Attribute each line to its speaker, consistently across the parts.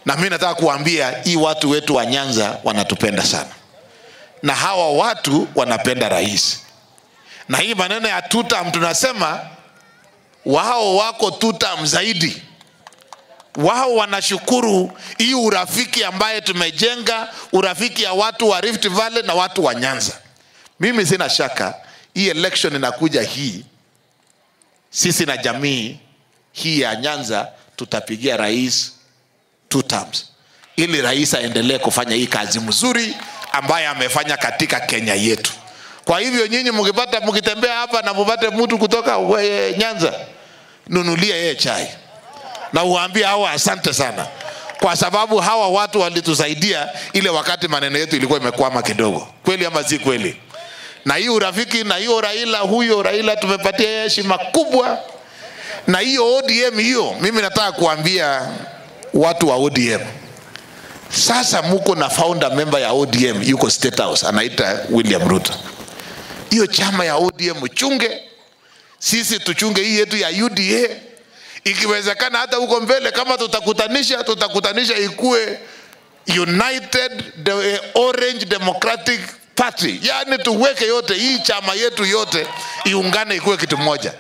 Speaker 1: Na mimi nataka kuambia hii watu wetu wa Nyanza wanatupenda sana. Na hawa watu wanapenda rais. Na hii maneno ya two term tunasema wao wako two term zaidi. Wao wanashukuru hii urafiki ambaye tumejenga, urafiki ya watu wa Rift Valley na watu wa Nyanza. Mimi sina shaka hii election inakuja hii, sisi na jamii hii ya Nyanza tutapigia rais 2 terms, ili rais aendelee kufanya hii kazi mzuri ambaye amefanya katika Kenya yetu. Kwa hivyo nyinyi mkitembea hapa na mpate mtu kutoka Nyanza, nunulia yeye chai na uambie hawa asante sana, kwa sababu hawa watu walitusaidia ile wakati maneno yetu ilikuwa imekwama kidogo. Kweli ama si kweli? Na hii urafiki na hiyo Raila, huyo Raila tumepatia heshima kubwa. Na hiyo ODM hiyo, mimi nataka kuambia watu wa ODM, sasa muko na founder member ya ODM yuko State House, anaita William Ruto. Hiyo chama ya ODM chunge, sisi tuchunge hii yetu ya UDA. Ikiwezekana hata huko mbele kama tutakutanisha ikue United the Orange Democratic Party. Yani tuweke yote hii chama yetu yote iungane ikue kitu moja.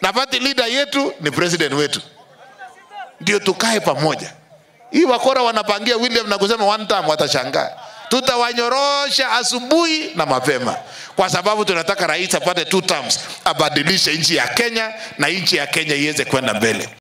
Speaker 1: Na party leader yetu ni president wetu. Ndio tukae pamoja. Hii wakora wanapangia William na kusema one time, watashangaa. Tutawanyorosha asubuhi na mapema. Kwa sababu tunataka rais apate 2 terms, abadilishe nchi ya Kenya na nchi ya Kenya iweze kwenda mbele.